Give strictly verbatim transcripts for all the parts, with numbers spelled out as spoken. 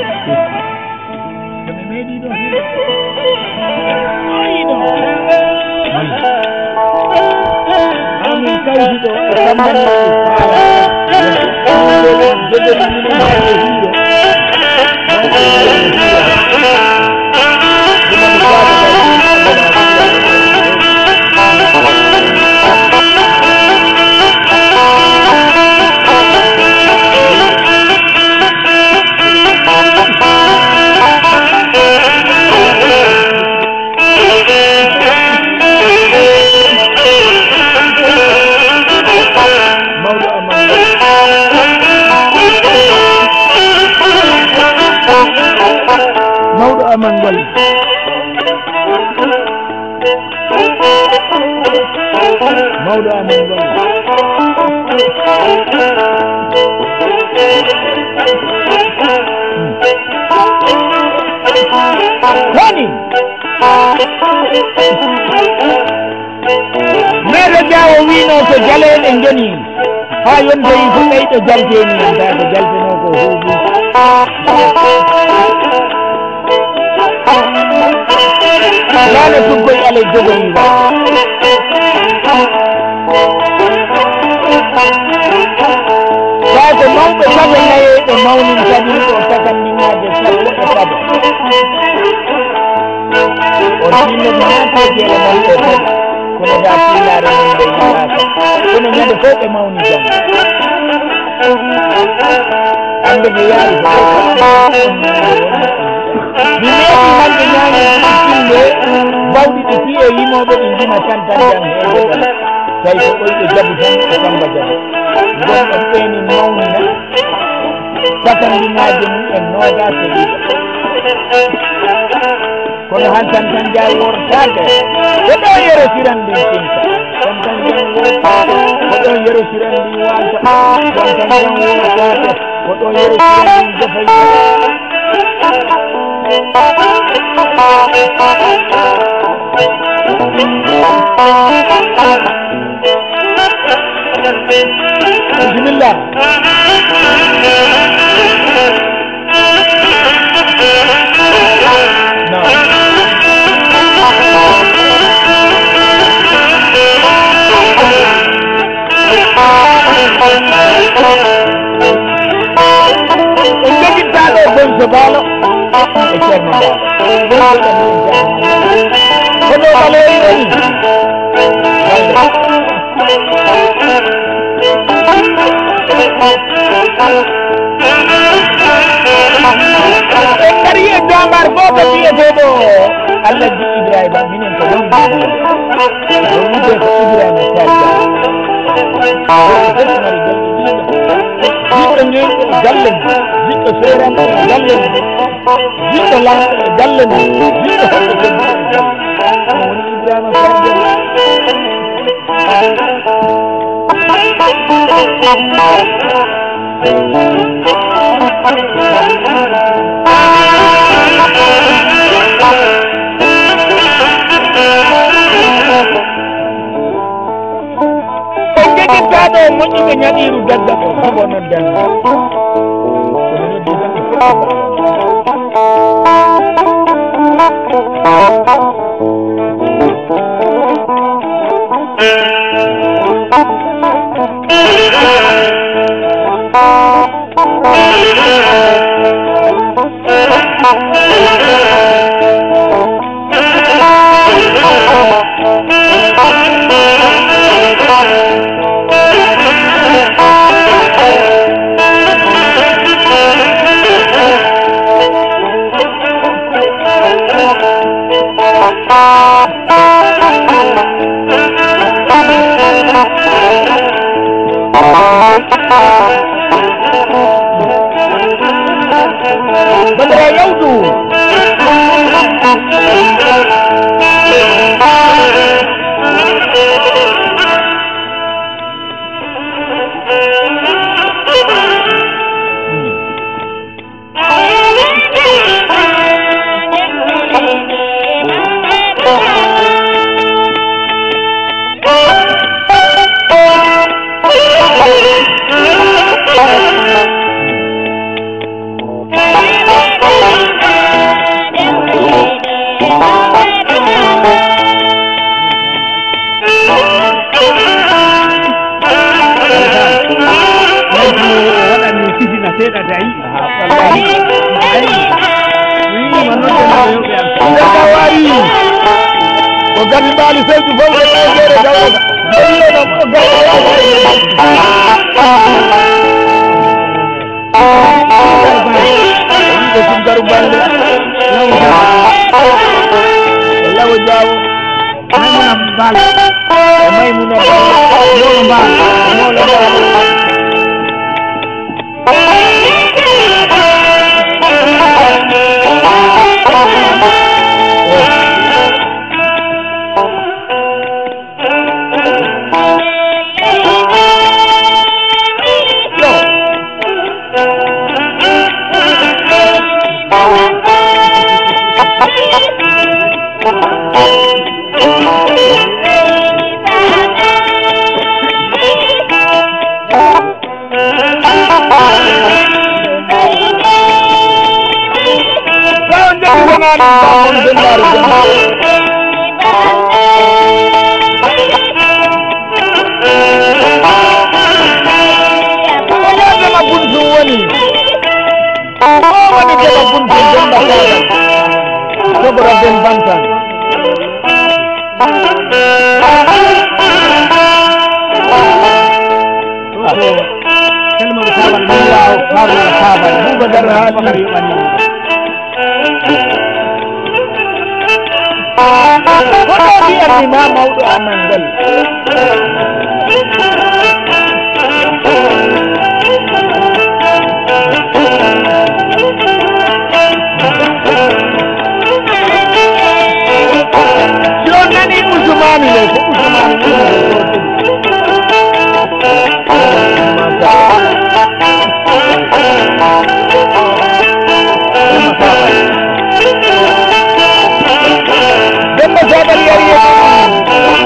Ko mi meeɗi ɗo. Ayi ɗo. Amin kawti ɗo e Samba Mbaye Faala. Jogori minen e Hiiro. Mawɗo amal ngal. Mawɗo amal ngal. Mawɗo amen ngonɗo. Woni. Meeɗo Jaawo wiino ko jaleeɗe ngoni. Haa yontoyi ko ɓeyɗo jalteeni en, taa ko jaltenoo ko huubu. Laana tuggoy alay jogori wa. Taa ko mawɓe tago nayey ɓe mawnin kadi ko sakandinaaje sappo e tati. On tinno ko haa teekeele mawɓe tati. Kono daa fillaare mum nde yiɗaaka. Kono ñande fof ɓe mawni janngo. Annde mi yaari ko mi meeɗi nande ñaañi ɗiɗi kille bawɗi ɗi piye yimooɓe ɗi ndima tan tan jam heede ɗon. Tawi ko ɓoyɗo jabu tan ko Samba Jabu. Ngon ɗon ɓeeni mawnina. Sakandinaaje mum en noogaas e ɗiɗo. Kono han tan tan jaa wortaade. Ko ɗo yero siran ndin tinta. Tan tan jaa wortaade. Ko ɗo yero siran ndin wanta. Tan tan jaa wortaade. Ko ɗo yero siran ndin jofay. Bisimilla. En jogittaa ɗo Bonso Baalo e Ceerno Baalo. Ko ɗo ɓaleeri woni. En ngari e jaambaar gooto biyeteeɗo Alhaji Ibrahima, minen ko ɗon mbiɗen. Ɗo wiyetee ko Ibrahima Sall. Ɗo ko mari galle ɗiɗo. Jiɗɗo ñeeñɗo e galle mum, jiɗɗo seeranɗo e galle mum, jiɗɗo lanɗo e galle mum, jiɗɗo hoɗɗo jom e galle mum. Ɗum woni Ibrahima Sall. En njettittaɓe moƴƴuɓe ñaɗiiru dagga ɓe, habo noddan. Badara yawtu. Nde tawayi ko gati mbaali seydu fof ko ɓeydere dawroga. Ɓeydere ko garu bande. Lawo jawo. Maymuna Bal. Maymuna Bal. Molo Bal. Molo Bal. Ko woni deba buntu Demba Kagal. Sogora Ben Bantan. Ɗo ko Salmon Sabal, min Laaw Haruna Sabal, Boubacar Haali. Ko ɗo mi anni ma mawɗo amen ngal. Si on nani Usmaani le, ko Usmaani woni. Demba Sabal yari.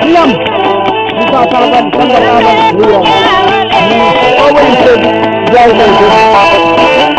Ndiyam. Moussa Saban, Samba Saban. O woni Seydou Ndiaye Mbaye.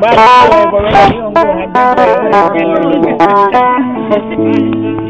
Baba, ko weli on ko hadde ko e on.